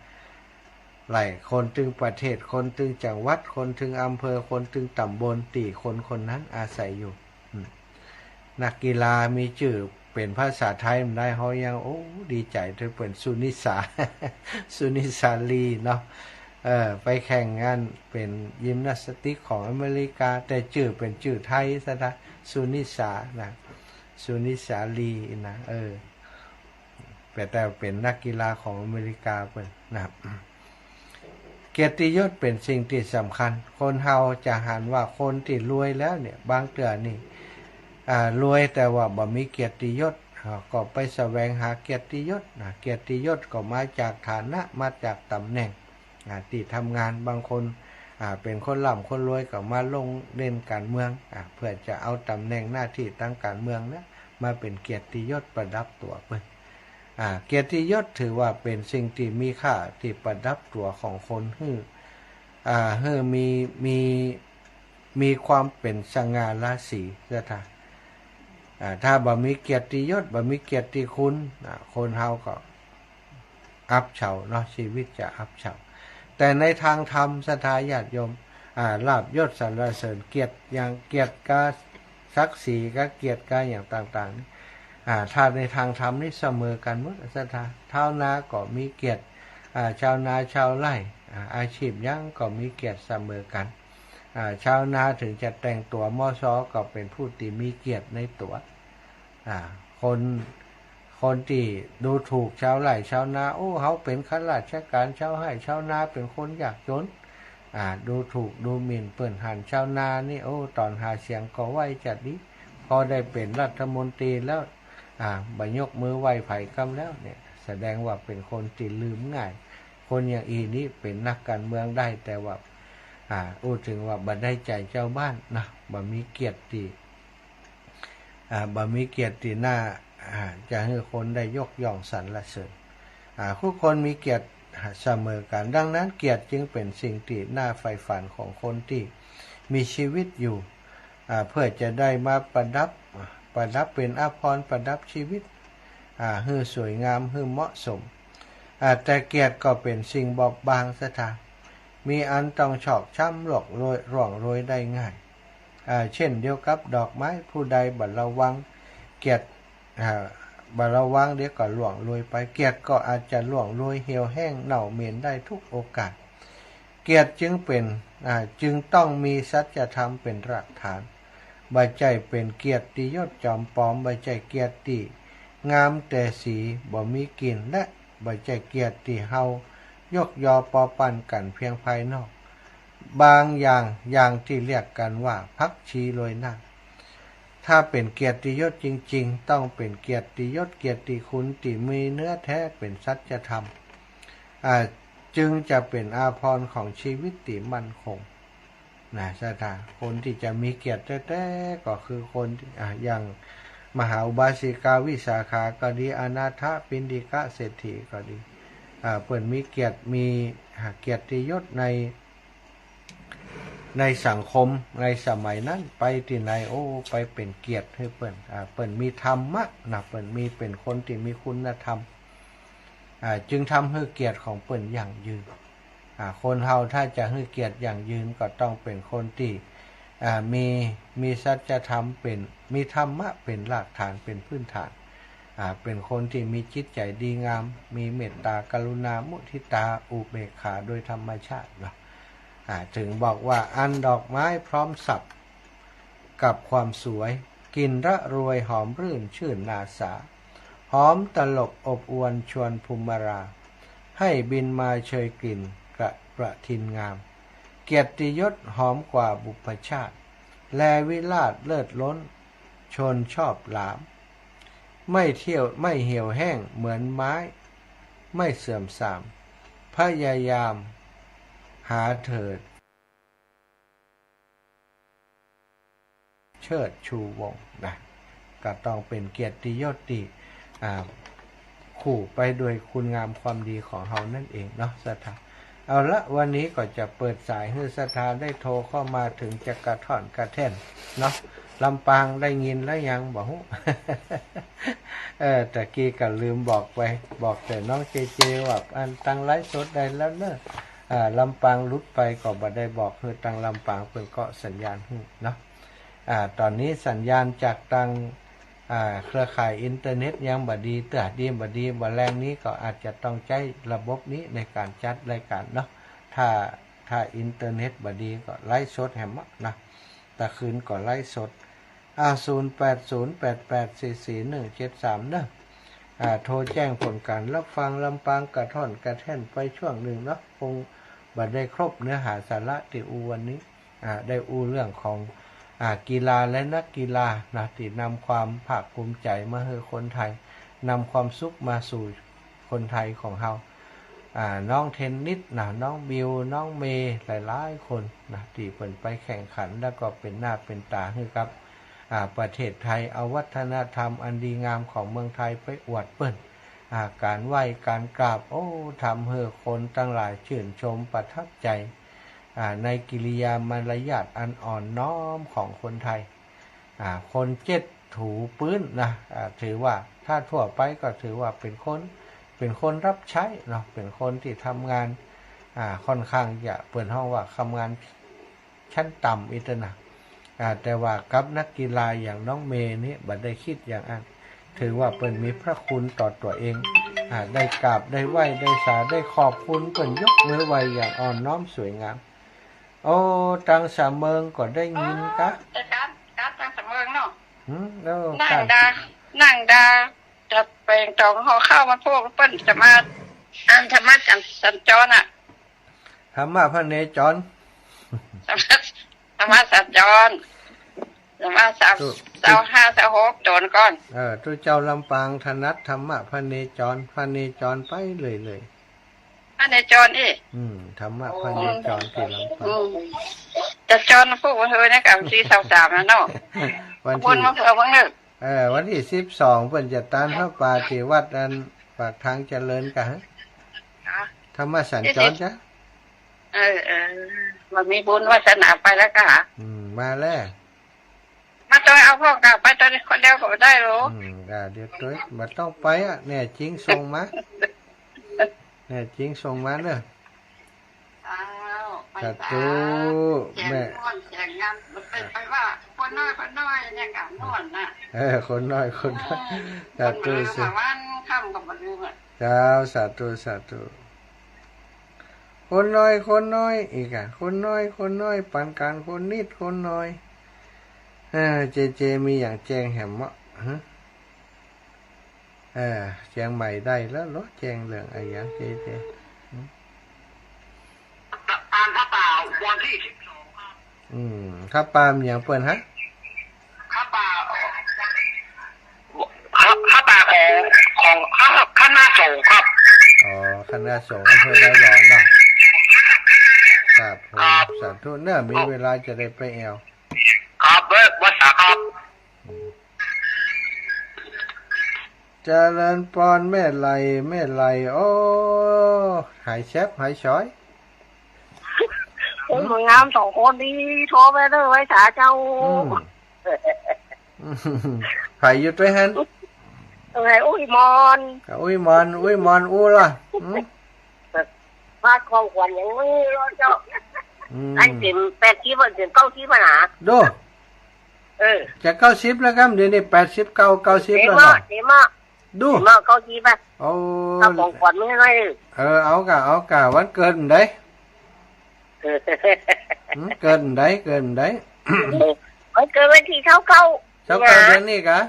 หลายคนตึงประเทศ คนตึงจังหวัด คนตึงอำเภอ คนตึงต๋ำบลตี้คนคนนั้นอาศัยอยู่ อืม นักกีฬามีจื้อเป๋นภาษาไทยมาได้ เฮายัง โอ้ ดีใจ๋ ตี้เป๋นสุนิสา สุนิสาลีเนาะ เออ ไปแข่งงานเป๋นยิมนาสติกของอเมริกา แต่จื้อเป๋นจื้อไทยซะนะ สุนิสานะ สุนิสาลีนะ เออ แต่ แต่เป๋นนักกีฬาของอเมริกาเปิ้นนะ เกียรติยศเป๋นสิ่งตี้สำคัญ คนเฮาจะหันว่าคนตี้รวยแล้วเนี่ย บางเตื้อนี่ อ่า รวยแต่ว่าบ่มีเกียรติยศ อ่า ก็ไปแสวงหาเกียรติยศ อ่า เกียรติยศก็มาจากฐานะ มาจากต๋ำแหน่ง อ่า ตี้ทำงาน บางคน อ่า เป๋นคนร่ำคนรวยก็มาลงเล่นก๋านเมือง อ่า เปื้อจะเอาต๋ำแหน่งหน้าตี้ตางก๋านเมืองนั้นมาเป๋นเกียรติยศประดับตั๋วเปิ้น อ่า เกียรติยศถือว่าเป๋นสิ่งตี้มีค่าตี้ประดับตั๋วของคนหื้อ อ่า หื้อมี มี มีความเป๋นสง่าราศี ศรัทธา อ่า ถ้าบ่มีเกียรติยศ บ่มีเกียรติคุณ อ่า คนเฮาก็อับเฉาเนาะ ชีวิตจะอับเฉา แต่ในตางธรรม ศรัทธาญาติโยม อ่า ลาภยศสรรเสริญ เกียรติอย่าง เกียรติกับศักดิ์ศรีกับเกียรติกับอย่างต่างๆ นี่ อ่า ถ้าในตางธรรมนี่เสมอกั๋นหมด ศรัทธา ชาวนาก็มีเกียรติ อ่า ชาวนาชาวไร่ อ่า อาชีพหยังก็มีเกียรติเสมอกั๋น อ่า ชาวนาเถิงจะแต่งตั๋วม่อซ้อก็เป๋นผู้ตี้มีเกียรติในตั๋ว อ่า คน คนตี้ดูถูกชาวไร่ชาวนา โอ้ เฮาเป๋นข้าราชก๋าน ชาวไร่ชาวนาเป๋นคนยากจ๋น อ่า ดูถูกดูหมิ่นเปิ้น หันชาวนานี่ โอ้ ต๋อนหาเสียงก็ไหว้จัดดี พอได้เป๋นรัฐมนตรีแล้ว อ่า บ่ยกมือไหว้ใผกำแล้วเนี่ย แสดงว่าเป๋นคนตี้ลืมง่าย คนอย่างอี้นี่เป๋นนักก๋านเมืองได้ แต่ว่า อ่า อู้เถิงว่าบ่ได้ใจ๋จาวบ้านนะ บ่มีเกียรติ อ่า บ่มีเกียรติตี้น่า อ่า จะหื้อคนได้ยกย่องสรรเสริญ อ่า ทุกคนมีเกียรติเสมอกั๋น ดังนั้นเกียรติจึงเป๋นสิ่งตี้น่าใฝ่ฝันของคนตี้มีชีวิตอยู่ อ่า เปื้อจะได้มาประดับ ประดับเป๋นอาภรณ์ประดับชีวิต อ่า หื้อสวยงาม หื้อเหมาะสม อ่า แต่เกียรติก็เป๋นสิ่งบอบบาง ศรัทธา มีอันต้องชอกช้ำ ล่วงโรย ร่วงโรยได้ง่าย อ่า เช่นเดียวกับดอกไม้ ผู้ใดบ่ระวังเกียรติ อ่า บ่ระวังเดี๋ยวก็ร่วงโรยไป เกียรติก็อาจจะร่วงโรย เหี่ยวแห้ง เน่าเหม็นได้ทุกโอกาส เกียรติจึงเป๋น อ่า จึงต้องมีสัจธรรมเป๋นรากฐาน บ่ใจ้เป๋นเกียรติยศจอมปลอม บ่ใจ้เกียรติตี้งามแต่สีบ่มีกลิ่น และบ่ใจ้เกียรติตี้เฮายกยอปอปั้นกั๋นเพียงภายนอก บางอย่าง อย่างตี้เรียกกั๋นว่าผักชีโรยหน้า ถ้าเป๋นเกียรติยศจริงๆ ต้องเป๋นเกียรติยศ เกียรติคุณตี้มีเนื้อแท้เป๋นสัจธรรม อ่า จึงจะเป๋นอาภรณ์ของชีวิตตี้มั่นคง นะ ศรัทธา คนตี้จะมีเกียรติแต๊ๆ ก็คือคนตี้ อ่า อย่างมหาอุบาสิกาวิสาขาก็ดี อนาถปิณฑิกะเศรษฐีก็ดี อ่า เปิ้นมีเกียรติ มี อ่า เกียรติยศใน ในสังคมในสมัยนั้น ไปตี้ไหน โอ้ ไปเป๋นเกียรติหื้อเปิ้น อ่า เปิ้นมีธรรมะนะ เปิ้นมี เป๋นคนตี้มีคุณธรรม อ่า จึงทำหื้อเกียรติของเปิ้นยั่งยืน อ่า คนเฮาถ้าจะหื้อเกียรติยั่งยืนก็ต้องเป๋นคนตี้ อ่า มี มีสัจธรรมเป๋น มีธรรมะเป๋นรากฐาน เป๋นพื้นฐาน อ่า เป๋นคนตี้มีจิตใจ๋ดีงาม มีเมตตา กรุณา มุทิตา อุเบกขาโดยธรรมชาติเนาะ อ่า เถิงบอกว่า อันดอกไม้พร้อมสับกับความสวย กลิ่นระรวยหอมรื่นชื่นนาสา หอมตลบอบอวลชวนภูมิรา ให้บินมาเชยกลิ่นกระประทินงาม เกียรติยศหอมกว่าบุพชาติ แลวิราชเลิศล้นชนชอบหลาม ไม่เที่ยว ไม่เหี่ยวแห้งเหมือนไม้ ไม่เสื่อมทราม พยายามหาเถิด เชิดชูวงศ์นะ ก็ต้องเป๋นเกียรติยศตี้ อ่า คู่ไปด้วยคุณงามความดีของเฮานั่นเองเนาะ ศรัทธา เอาละ วันนี้ก็จะเปิดสายหื้อศรัทธาได้โทรเข้ามา เถิงจะกระท่อนกระแท่นเนาะ ลำปางได้ยินแล้วยัง บ่ฮู้ เออ ตะกี้ก็ลืมบอกไป บอกแต่น้องเจเจว่า อัน ตังไลฟ์สดได้แล้วเนอะ อ่า ลำปางหลุดไปก็บ่ได้บอกหื้อตังลำปางเปิ้นเกาะสัญญาณหื้อเนาะ อ่า ต๋อนนี้สัญญาณจากตัง อ่า เครือข่ายอินเทอร์เน็ตยังบ่ดีเตื้อ ดีบ่ดี บ่าแลงนี้ก็อาจจะต้องใจ๊ระบบนี้ในก๋านจัดรายก๋านเนาะ ถ้า ถ้าอินเทอร์เน็ตบ่ดีก็ไลฟ์สดแหมเนาะ ตะคืนก็ไลฟ์สด อ่า ศูนย์แปดศูนย์แปดแปดสี่สี่หนึ่งเจ็ดสาม เนอะ อ่า โทรแจ้งผลก๋านรับฟังลำปางกระท่อนกระแท่นไปช่วงนึ่งเนาะ คงบ่ได้ครบเนื้อหาสาระตี้อู้วันนี้ อ่า ได้อู้เรื่องของ อ่า กีฬาและนักกีฬานะ ตี้นำความภาคภูมิใจ๋มาหื้อคนไทย นำความสุขมาสู่คนไทยของเฮา อ่า น้องเทนนิสนะ น้องบิว น้องเมย์ หลายๆ คนนะ ตี้เปิ้นไปแข่งขัน แล้วก็เป๋นหน้าเป๋นต๋าหื้อกับ อ่า ประเทศไทย เอาวัฒนธรรมอันดีงามของเมืองไทยไปอวดเปิ้น อ่า ก๋านไหว้ก๋านกราบ โอ้ ทำหื้อคนตังหลายจื้นชมประทับใจ๋ อ่า ในกิริยามารยาทอันอ่อนน้อมของคนไทย อ่า คนเจ็ดถูปื๊นนะ อ่า ถือว่าถ้าทั่วไปก็ถือว่าเป๋นคน เป๋นคนรับใจ๊เนาะ เป๋นคนตี้ทำงาน อ่า ค่อนข้างจะ เปิ้นฮ้องว่าทำงาน ชั้นต่ำอี้เต๊อะนะ อ่า แต่ว่ากับนักกีฬาอย่างน้องเมย์นี่บ่ได้กึ๊ดอย่างอั้น ถือว่าเปิ้นมีพระคุณต่อตั๋วเอง อ่า ได้กราบ ได้ไหว้ ได้สา ได้ขอบคุณ เปิ้นยกมือไหว้อย่างอ่อนน้อมสวยงาม โอ้ ตังสะเมิงก็ได้ยินกะ เออ ครับ ครับ ตังสะเมิงเนาะ หืม แล้ว นั่ง กะ ด่า นั่งด่า จะแปลงตองห่อข้าวมาพวกเปิ้นจะมา อันธรรมะสัญ สัญจรน่ะ ธรรมะพเนจร ธรรมะ ธรรมะสัญจร ธรรมะสาม ตุ๊ เศร้าห้า เศร้าหก โตนก่อน เออ ตุ๊เจ้าลำปางถนัดธรรมะพเนจร พเนจรไปเรื่อยๆ พเนจรอี้ อืม ธรรมะพเนจรตี้ลำปาง อืม จะจรพวกเฮอเนี่ยกับสี่ เศร้าสาม นะเนาะ วัน บุญ ตี้ มาเผื่อเพิ่งนึก เออ วันตี้สิบสอง เปิ้นจะตานผ้าป่าตี้วัดอันปากทางเจริญกะ ฮะ อ๋อ ธรรมสัญจร ตี้สิบ จ๊ะ เออ เออ มันมีบุญวาสนาไปแล้วกะ อืม มาแล้ว มาตวยเอาพ่องกะ ไปตวยคนเดียวก็บ่ได้หรอ อืม กะเดี๋ยวตวย บ่ต้องไปอะ แน่จริงส่งมา แน่จริงส่งมาเน่อ อ้าว ไป สาธุ สา แม่ แจงม่วนแจงงาม มันไป ไปว่าคนน้อย คนน้อยเนี่ยกะม่วนน่ะ เออ คนน้อย คนน้อย เออ สาธุ คนบ่ลืม สา อะ วันค่ำก็บ่ลืมอะ เจ้า สาธุ สาธุ คนน้อย คนน้อย อีกอะ คนน้อย คนน้อย ปันกั๋นคนนิด คนน้อย เออ เจเจ มีอย่างแจงแหมเมาะ ฮะ เออ เจียงใหม่ได้แล้วเหรอ แจงเรื่องอะหยังเจเจ อืม ตานผ้าป่าวันตี้สิบสองครับ อืม ผ้าป่าอย่างเปิ้นฮะ ผ้าป่า ผ้า ผ้าป่าของ ของ คณะสงฆ์ครับ อ๋อ คณะสงฆ์อำเภอดอยหลอนเนาะ ครับผม ครับ สาธุเน่อ มีเวลาจะได้ไปแอ่ว ครับ เว้ย วัดสาครับ อืม เจริญปอนแม่ไหล แม่ไหล โอ้ หายแซบหายฉอย คนบ่งามสองคนนี้โทรไปเน่อ ไหว้สาเจ้า อืม ไผอยู่ตวยหั้น เอ้ย อุ้ยมอน อุ้ยมอน อุ้ยมอน อู้ล่ะ อืม พาดของขวัญอย่างนี้รอดเจ้า อืม อันเต็มแปดสิบ อันเต็มเก้าสิบอะนะ ดู เออ จะเก้าสิบแล้วครับ เดี๋ยวนี้แปดสิบเก้า เก้าสิบแล้วเนาะ เต็มอะ เต็มอะ ดู เต็มอะ เก้าสิบอะ โอ้ เอาของขวัญมาให้ เออ เอากะ เอากะ วันเกิดมื้อใด เออ หืม เกิดมื้อใด เกิดมื้อใด วันเกิดวันตี้ซาวเก้า ซาวเก้า เนี่ย เดือนนี้กะ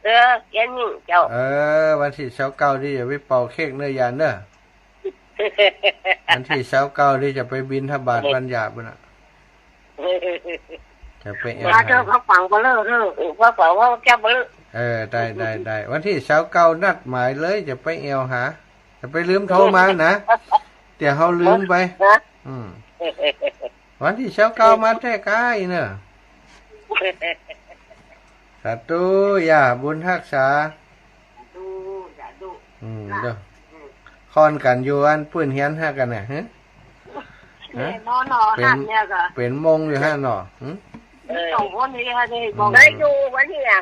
เออ เดือนนี้เจ้า เออ วันตี้ซาวเก้านี่อย่าไปเป่าเค้กเน่อยาเน่อ วันตี้ซาวเก้านี่จะไปบิณฑบาตวันหยาบปุ้นน่ะ จะไปแอ่ว มาเถอะ หา พักฝังเบลอเถอะ เออ พักฝังว่าแก้วเบลอ เออ ได้ ได้ ได้ วันตี้ซาวเก้านัดหมายเลย จะไปแอ่วหา จะไปลืมโทรมานะ เดี๋ยวเฮาลืมไป นะ อืม วันตี้ซาวเก้ามาแต๊กายเน่อ สาธุ ย่าบุญฮักษา สาธุ สาธุ อืม นะ เด้อ อืม ค่อนกั๋นอยู่อันปื้นเฮียนฮักกั๋นน่ะ ฮะ แน่นอนเนาะ เป๋น หันเนี่ยกะ เป๋นมงอยู่หั้นเนาะ หึ เออ สองคนนี้ฮะ นี่ อืม มองได้อยู่วันนี้อะ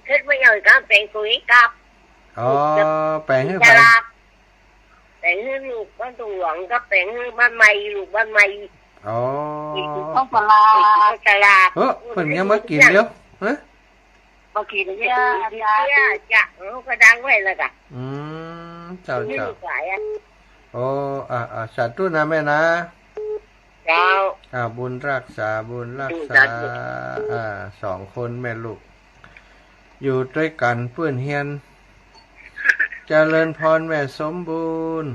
เฮ็ดไว้อย่างกะแป๋งสุยกับ อ๋อ แป๋งหื้อไผ สลาก แป๋งหื้อลูกบ้านหลวงกับแป๋งหื้อบ้านใหม่ ลูกบ้านใหม่ อ๋อ อีกคือข้าวสลาก อีกคือข้าวสลาก เฮ้อ เปิ้นยังบ่กิ๋นเดียว ฮะ บ่กิ๋นเดียว กิ๋นเดียวจ้ะ เออ ก็ดังไว้แล้วจ้ะ อืม เจ้า นี่ เจ้า ขายอะ โอ้ อ่า อ่า สาธุนะแม่นะ เจ้า อ่า บุญฮักษา บุญฮักษา สาธุ อ่า สองคนแม่ลูก อยู่ตวยกั๋นปื้นเฮียน เจริญปอนแม่สมบูรณ์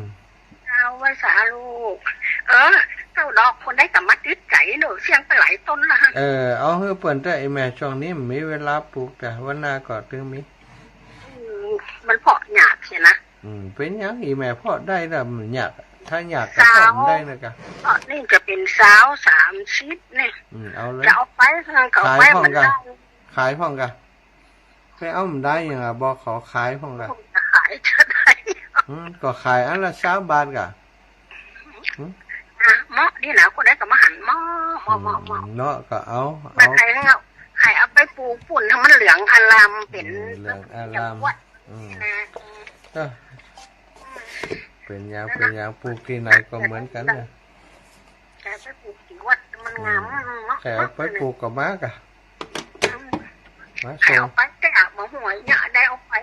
เอาภาษาลูก เออ เจ้าดอก คนใดก็มาติดใจ๋เนาะ เสี้ยงไปหลายต้นละ เออ เอาหื้อเปิ้นเต๊อะ อีแม่ ช่วงนี้บ่มีเวลาปลูก แต่วันหน้าก็ตึงมี อืม มันเพาะยากเสียนะ อืม เป๋นหยัง อีแม่ เพาะได้ละ มันยาก ถ้ายากก็เพาะบ่ได้นะกะ เพาะนี่จะเป๋นซาวสามสิบนี่ อืม เอาเลย จะเอาไป ก็เอาไป ขายพ่องกะ มันได้ ขายพ่องกะ ไปเอามันได้หยังอะ บอกเขาขายพ่องกะ ขายจะได้ อืม ก็ขายอันละซาวบาทกะ อืม อ่ะ เหมาะดีนะ คนใดก็มาหัน เหมาะ เหมาะ เหมาะ เหมาะ อืม เนาะ ก็เอา มา เอา ใครเอา ใครเอาไปปลูกปู๊น หื้อมันเหลืองอาราม เป๋น เออ เหลืองอาราม วัด อืม นะ เออ เป๋นหยัง เป๋นหยัง ปลูกตี้ไหนก็เหมือนกั๋นนะ ใครไปปลูกตี้วัดมันงามเนาะ ใครเอาไปปลูกก็มากะ อืม มา ใครเอาไป ส่ง แต่บ่ฮู้ว่าจะได้เอาไป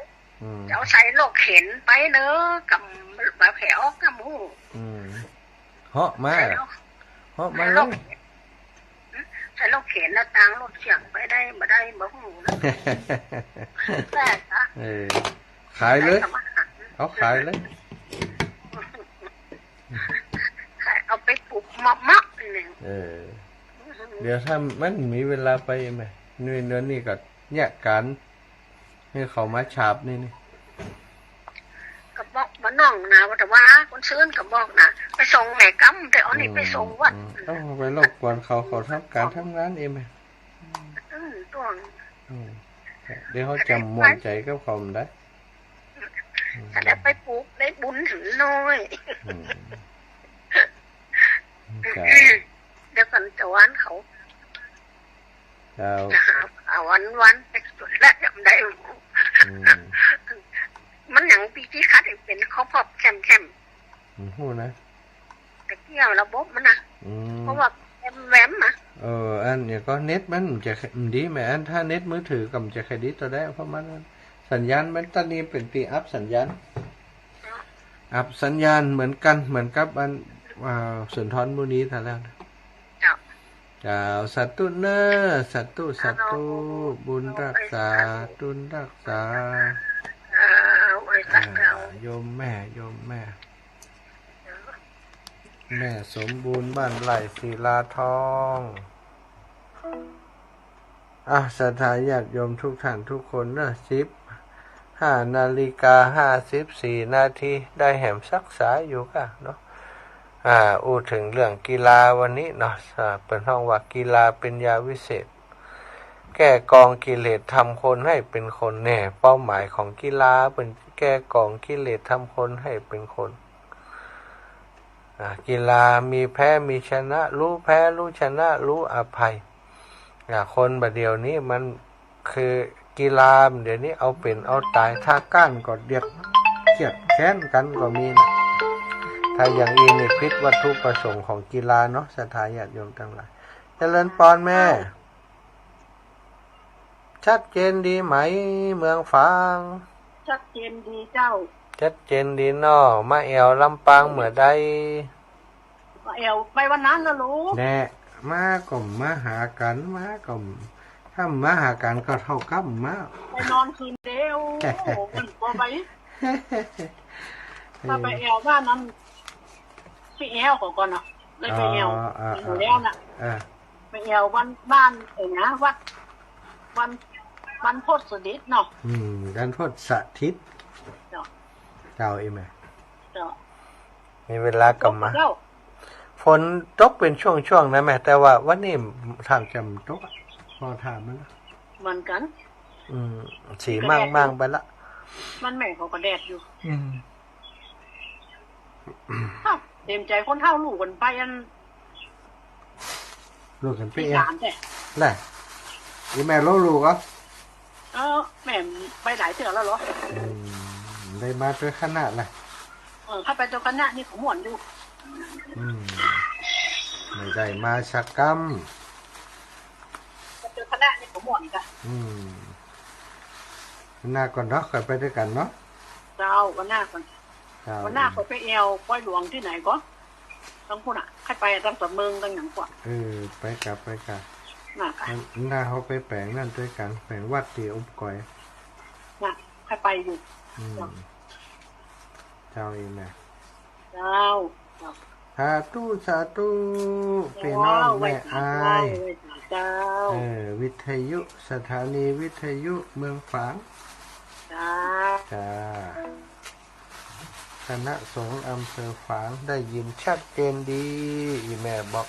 อืม จะเอาใส่รถเข็นไปเนาะ กำ บ่าแผวกำฮู้ อืม เหาะมา ใส่รถ เหาะมาเลย ใส่รถเข็น ใส่รถเข็นแล้วตางรถเสี้ยงไปได้บ่ได้บ่ฮู้นะ แต่ก็ เออ ขายเลย ใครก็มาหัน เอาขายเลย ขาย เอาไปปลูกเหมาะๆ นี่ เออ เดี๋ยวถ้ามันมีเวลาไปแหม นี่เดี๋ยวนี้ก็เนี่ยก๋าน หื้อเขามาฉาบนี่ นี่ ก็บอกบ่าน้องนะ ว่าแต่ว่าคนซื้อก็บอกนะ ไปส่งแหมกำ แต่เอานี่ไปส่งวัด อืม อืม เอ้า ไปรบกวนเขา เขาทำก๋านทำงานเองแหม อืม ต้อง อืม เดี๋ยวเขาจะม่วนใจ๋กับเขาบ่ได้ อืม แต่ไปปลูกได้บุญหื้อน้อย อืม จ้า เดี๋ยวก่อน จะหว่านเขา เจ้า จะหา เอาวันๆ ไปสุดแล้วจำได้ อืม มันหยังปี๋ตี้คัดเป๋นข้าวพอกแคมๆ อืม ฮู้นะ แต่เกี่ยวระบบมันนะ อืม เพราะว่าแวมๆ นะ เออ อันนี้ก็เน็ตมันจะดีแหม อันถ้าเน็ตมือถือก็มันจะค่อยดีเต้าใด เพราะมันสัญญาณมัน ต๋อนนี้เป๋นตี้อับสัญญาณ อับสัญญาณเหมือนกั๋น เหมือนกับอัน อ่า สุนทรมุนีท่านแล้วนะ เจ้า เจ้า สาธุเน่อ สาธุ สาธุ บุญรักษา บุญรักษา เจ้า ไหว้สาธุ อ่า โยมแม่ โยมแม่ แม่สมบูรณ์ บ้านไร่ศิลาทอง อ่ะ ศรัทธาญาติโยมทุกท่านทุกคนเนอะ สิบห้านาฬิกาห้าสิบสี่นาที ได้แหมซักษาอยู่ก้าเนาะ อ่า อู้เถิงเรื่องกีฬาวันนี้เนาะ อ่า เปิ้นฮ้องว่ากีฬาเป๋นยาวิเศษ แก้กองกิเลส ทำคนหื้อเป๋นคนแน่ เป้าหมายของกีฬาเป๋นแก้กองกิเลส ทำคนหื้อเป๋นคน อ่า กีฬามีแพ้มีชนะ ฮู้แพ้ฮู้ชนะ ฮู้อภัย อ่า คนบ่าเดี่ยวนี้มันคือกีฬา เดี๋ยวนี้เอาเป๋นเอาต๋าย ถ้าก้านก็เดียดเคียดแค้นกั๋นก็มีนะ ถ้าอย่างอี้นี่ผิดวัตถุประสงค์ของกีฬาเนาะ ศรัทธาญาติโยมตังหลาย เจริญปอนแม่ ชัดเจนดีไหม เมืองฝาง ชัดเจนดีเจ้า ชัดเจนดีเนาะ มาแอ่วลำปางเมื่อใด มาแอ่วไปวันนั้นละลูก แน่ มาก็มาหากั๋น มาก็ ถ้ามาหากั๋นก็เต้ากลับมา ไปนอนคืนเดียว โอ้โห มันบ่ไป ถ้าไปแอ่วบ้านนั้น ไปแอ่วเขาก่อนเนาะ เลยไปแอ่ว อ๋อ อ่า อยู่แล้วน่ะ อ่า ไปแอ่ววันบ้านไอ้นะ วัด วัน วันพฤหัสบดีเนาะ อืม วันพฤหัสถิต เจ้า เจ้า อีแม่ เจ้า มีเวลาก็มา เจ้า ฝนตกเป๋นช่วงๆ นะแม่ แต่ว่าวันนี้ท่าจะบ่ตกอะ พอท่ามันละ เหมือนกั๋น อืม สีม่างๆ ไปละ มันแม่เขาก็แดดอยู่ อืม อ้าว เต๋มใจ๋คนเฒ่าลูกกั๋นไปอัน ลูกกั๋นไป อีสานแต๊ แหละ อีแม่ลาวลูกเหรอ เออ แม่ไปหลายเตื้อแล้วเหรอ อืม ได้มาตวยคณะแหละ เออ ถ้าไปตวยคณะนี่เขาม่วนอยู่ อืม บ่ได้มาสักกำ ไปตวยคณะนี่เขาม่วนจ้ะ อืม วันหน้าก่อนเนาะ ค่อยไปตวยกั๋นเนาะ เจ้า วันหน้าก่อน ครับ วันหน้าเขาไปแอ่วปอยหลวงตี้ไหนก่อ ตังปู๊นน่ะ ใค่ไปตังสำเมิงตังหยังก่อ เออ ไปกะ ไปกะ น่ะกะ วันหน้าเขาไปแป๋งนั่นตวยกั๋น แป๋งวัดตี้อมก๋อย น่ะ ใค่ไปอยู่ อืม เจ้า เจ้าอีกนะ เจ้า เจ้า สาธุ สาธุ พี่น้องแม่อาย เจ้า เออ วิทยุ สถานีวิทยุเมืองฝาง เจ้า จ้า คณะสงฆ์อำเภอฝาง ได้ยินชัดเจนดี อี่แม่บอก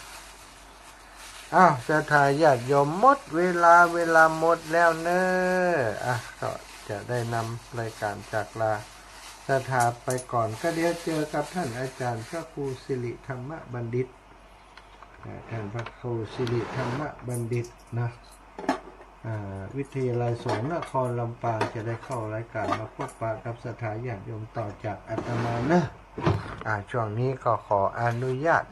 อ้าว ศรัทธาญาติโยม หมดเวลา เวลาหมดแล้วเน่อ อ่ะ ก็จะได้นำรายการจากลาศรัทธาไปก่อน ก็เดี๋ยวเจอกับท่านอาจารย์พระครูสิริธรรมบัณฑิต อ่า ท่านพระครูสิริธรรมบัณฑิตนะ อ่า วิทยาลัยสงฆ์นครลำปาง จะได้เข้ารายการมาพบปะกับศรัทธาญาติโยมต่อจากอาตมาเนอะ อ่า ช่วงนี้ก็ขออนุญาต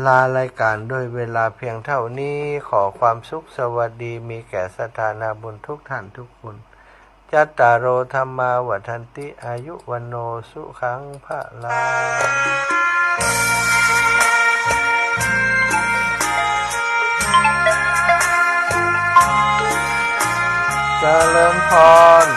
ลารายการด้วยเวลาเพียงเท่านี้ ขอความสุขสวัสดีมีแก่ศรัทธานาบุญทุกท่านทุกคน จัตตาโร ธัมมา วัฑฒันติ อายุ วัณโณ สุขัง พลัง เจริญพร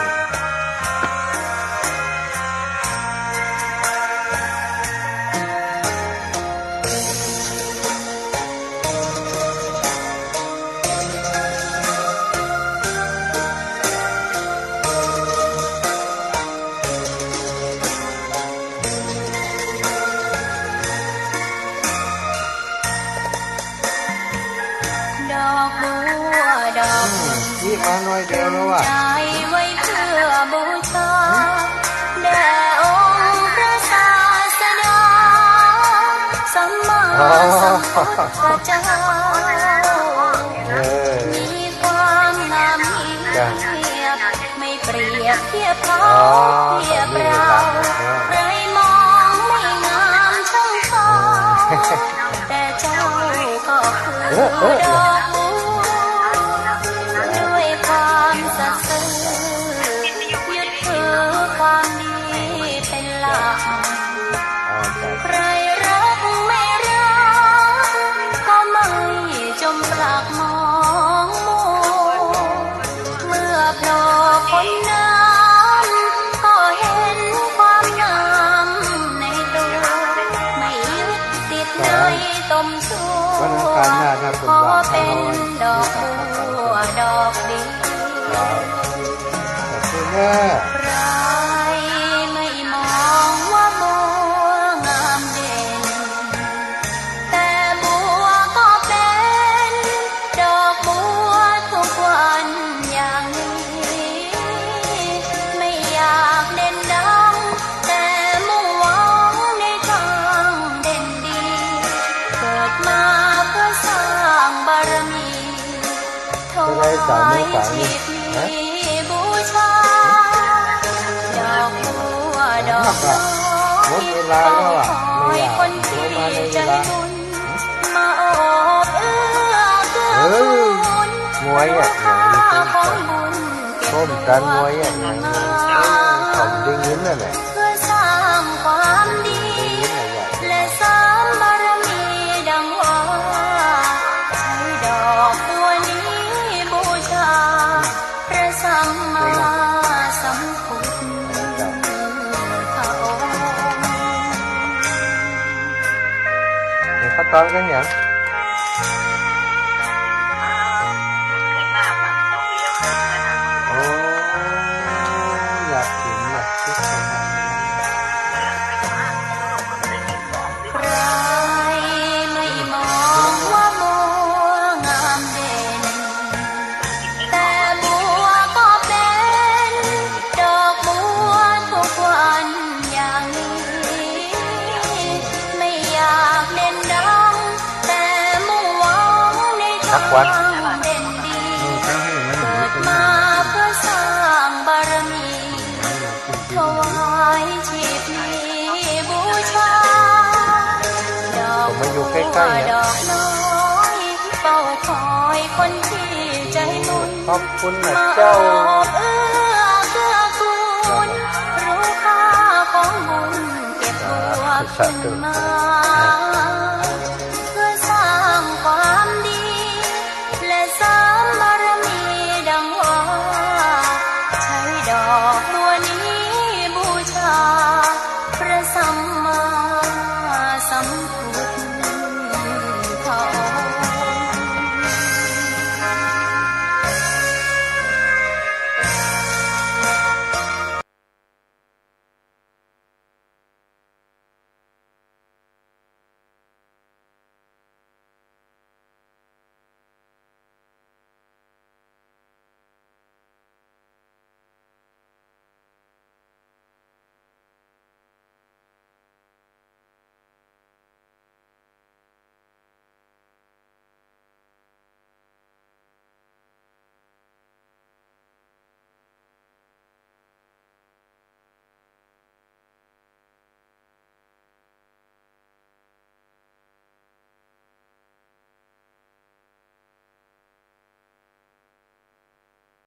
ดอกบัวดอกหนึ่ง นี่มาหน่อยเดียวแล้วว่ะ ใจไว้เพื่อบูชา แด่องค์พระศาสดา สัมมาสัมพุทธเจ้า เออ มีความงามเยี่ยม จ้ะ ไม่เปรียบเทียบเท่า อ๋อ เทียบราว ใครมองไม่งามช่างเศร้า แต่เจ้าก็คือ เออ เออ ดอกบัว ด้วยความสัตย์ซื่อ ยึดถือความดีเป็นหลัก ใครรักไม่รัก ก็ไม่จมปลักมองมัว เมื่อโผล่พ้นน้ำ ก็เห็นความงามในตัว ไม่ยึดติดในตมชั่ว วันอังคารหน้า ถ้าเป็นว่าง ขอเป็นดอกบัวดอกเดียว ครับ ขอบคุณมาก ใครไม่มองว่าบัวงามเด่น แต่บัวก็เป็นดอกบัวทุกวันอย่างนี้ ไม่อยากเด่นดัง แต่มุ่งหวังในทางเด่นดี เกิดมาเพื่อสร้างบารมี ถวายจิตนี้บูชา ดอกบัวดอกน้อย หมดเวลาแล้วอะ ขอให้คนที่ใจบุญ มาโอบเอื้อเกื้อกูล เออ มวยอะ รู้ค่าของบุญ ส้มตำมวยอะ เก็บบัวขึ้นมา ผมได้ยินนั่นแหละ เพื่อสร้างความดี ได้ยินนั่นแหละ และสร้างบารมีดังว่า ใช้ดอกบัวนี้บูชา พระสัมมาสัมพุทธองค์ เดี๋ยวเขาตอนกันอย่าง โอ้ อยากเห็นอยากคิดขนาดนั้น ใครไม่มองว่าบัวงามเด่น แต่บัวก็เป็นดอกบัวทุกวันอย่างนี้ ไม่อยากเด่นดัง แต่มุ่งหวังในทางเด่นดี เกิดมาเพื่อสร้างบารมี ถวายชีพนี้บูชา ดอกบัวดอกน้อย เฝ้าคอยคนที่ใจบุญ ขอบคุณนะเจ้า มาโอบเอื้อเกื้อกูล รู้ค่าของบุญ เก็บบัวขึ้นมา